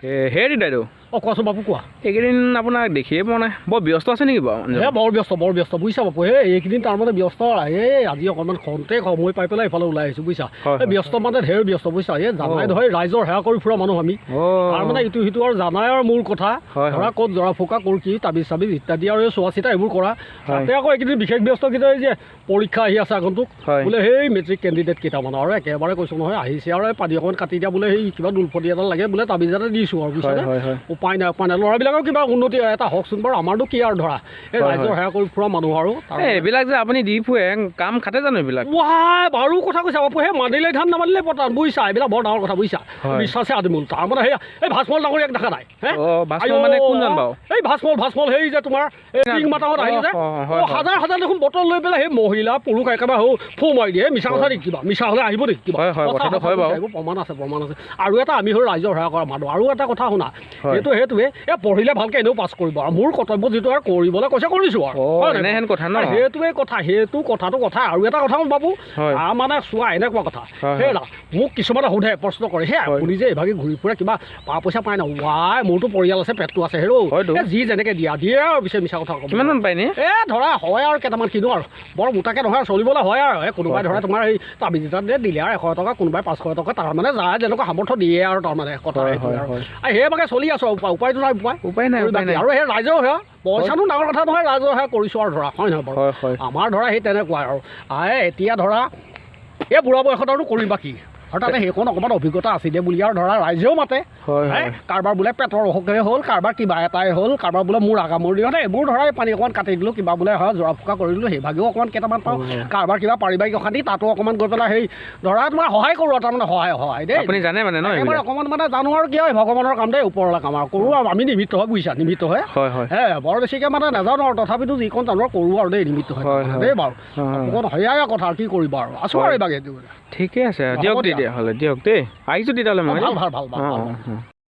হেৰি দাইদেউ। অঁ, কোৱাচোন বাপু, কোৱা। এইকেইদিন আপোনাক দেখিয়ে পোৱা নাই, বৰ ব্যস্ত আছে নেকি বাৰু? এই বৰ ব্যস্ত, বৰ ব্যস্ত, বুজিছা বাপু। এই এইকেইদিন তাৰমানে ব্যস্ত। এই আজি অকণমান খন্তেক সময় পাই পেলাই এইফালে ওলাই আহিছোঁ, বুজিছা। এই ব্যস্ত মানে ঢেৰ ব্যস্ত, বুজিছা। এই জানাই নহয়, ৰাইজৰ সেৱা কৰি ফুৰা মানুহ আমি। তাৰমানে ইটো সিটো আৰু জানাই আৰু মোৰ কথা, ধৰা ক'ত জৰা ফুকা ক'ৰ কি তাবিজ চাবিজ ইত্যাদি আৰু এই চোৱা চিতা এইবোৰ কৰা। তাতে আকৌ এইকেইদিন বিশেষ ব্যস্ত কেইটা, এই যে পৰীক্ষা আহি আছে আগন্তুক বোলে, সেই মেট্ৰিক কেণ্ডিডেট কেইটামান আৰু একেবাৰে কৈছোঁ নহয় আহিছে আৰু এই পানী অকণমান কাটি দিয়া বোলে, সেই কিবা দোলফটি এটা লাগে বোলে, তাবিজ এটা দিছোঁ আৰু, বুজিছানে। উপায় নাই, উপায় নাই। ল'ৰাবিলাকৰ কিবা উন্নতি এটা হওকচোন বাৰু, আমাৰতো কি আৰু ধৰা এই ৰাইজৰ সেৱা কৰি ফুৰা মানুহ আৰু। এইবিলাক যে আপুনি দি ফুৰে, কাম খাটে জানো এইবিলাক? ৱাই, বাৰু কথা কৈছা বাপু। সেই মানিলে ধান, নামানিলে পতান, বুজিছা। এইবিলাক বৰ ডাঙৰ কথা, বুজিছা। বিশ্বাসে আদিমূল। তাৰমানে সেই এই ভাস্মল ডাঙৰীয়াক দেখা নাই? এই ভাস্মল, ভাস্মল সেই যে তোমাৰ মাতাহঁত আহিলে যে হাজাৰ হাজাৰ দেখোন বটল লৈ পেলাই সেই মহিলা পুৰুষ একেবাৰে ফু মাৰি দিয়ে। মিছা কথা নেকি কিবা? মিছা হ'লে আহিব নেকি কিবা? প্ৰমাণ আছে, প্ৰমাণ আছে। আৰু এটা আমি হ'ল ৰাইজৰ সেৱা কৰা মানুহ। আৰু এটা কথা শুনা, সেইটো সেইটোৱে এই পঢ়িলে ভালকৈ এনেও পাছ কৰিব আৰু মোৰ কৰ্তব্য যিটো আৰু কৰিবলৈ কৈছে কৰিছোঁ আৰু, সেইটোৱে কথা, সেইটো কথাটো কথা। আৰু এটা কথা বাবু, মানে চোৱা এনেকুৱা কথা, সেই মোক কিছুমানে সোধে, প্ৰশ্ন কৰে, সেই আপুনি যে এইভাগে ঘূৰি ফুৰে কিবা পা পইচা পায় ন? ৱাই, মোৰতো পৰিয়াল আছে, পেটটো আছে, হেৰৌ যি যেনেকৈ দিয়া দিয়ে আৰু। পিছে মিছা কথা ক'ব কিমান পায় নি? এই ধৰা হয় আৰু কেইটামান কিনো আৰু, বৰ মোটাকৈ নহয় আৰু, চলিবলৈ হয় আৰু। এই কোনোবাই ধৰা তোমাৰ এই তাবিজ এটা দিলে আৰু 100 টকা, কোনোবাই 500 টকা, তাৰমানে যায় যেনেকুৱা সামৰ্থ্য দিয়ে আৰু, তাৰমানে কথা আৰু সেইভাগে চলি আছোঁ। উপায়টো নাই, উপায় উপায় নাই, উপায় নাই। আৰু সেই ৰাইজৰ সেৱা, পইচানো ডাঙৰ কথা নহয়, ৰাইজৰ সেৱা কৰিছোঁ আৰু ধৰা, হয় নহয় বাৰু? আমাৰ ধৰা সেই তেনেকুৱা আৰু। এতিয়া ধৰা এই বুঢ়া বয়সত আৰু কৰিবা কি আৰু, তাতে সেইখন অকণমান অভিজ্ঞতা আছিলে বুলি আৰু ধৰা ৰাইজেও মাতে। কাৰোবাৰ বোলে পেটৰ অসুখে হ'ল, কাৰোবাৰ কিবা এটাই হ'ল, কাৰোবাৰ বোলে মূৰ আগামূৰ দিওঁ, এইবোৰ ধৰা পানী অকণমান কাটি দিলোঁ, কিবা বোলে হয় জৰা ফুকা কৰি দিলোঁ, সেইভাগেও অকণমান কেইটামান পাওঁ। কাৰোবাৰ কিবা পাৰিবাৰিক অশান্তি, তাতো অকণমান গৈ পেলাই সেই ধৰা তোমাৰ সহায় কৰোঁ আৰু, তাৰমানে সহায় সহায় দেই। আপুনি জানে মানে ন? একেবাৰে অকণমান মানে জানো আৰু, কি হয় ভগৱানৰ কাম দেই, ওপৰলা কাম আৰু কৰোঁ আৰু আমি নিমিত্ত হয়, বুজিছা, নিমিত্ত হয়। হে বৰ বেছিকৈ মানে নাজানো আৰু, তথাপিতো যিকণ জানো আৰু কৰোঁ আৰু দেই, নিমিত্ত হয় দেই বাৰু। অকণ সেয়াই কথা, কি কৰিবা আৰু, আছোঁ আৰু এইভাগে। ঠিকে আছে দিয়ক তেতিয়াহ'লে, দিয়ক দেই, আহিছোঁ তেতিয়াহ'লে মই। ভাল ভাল ভাল ভাল।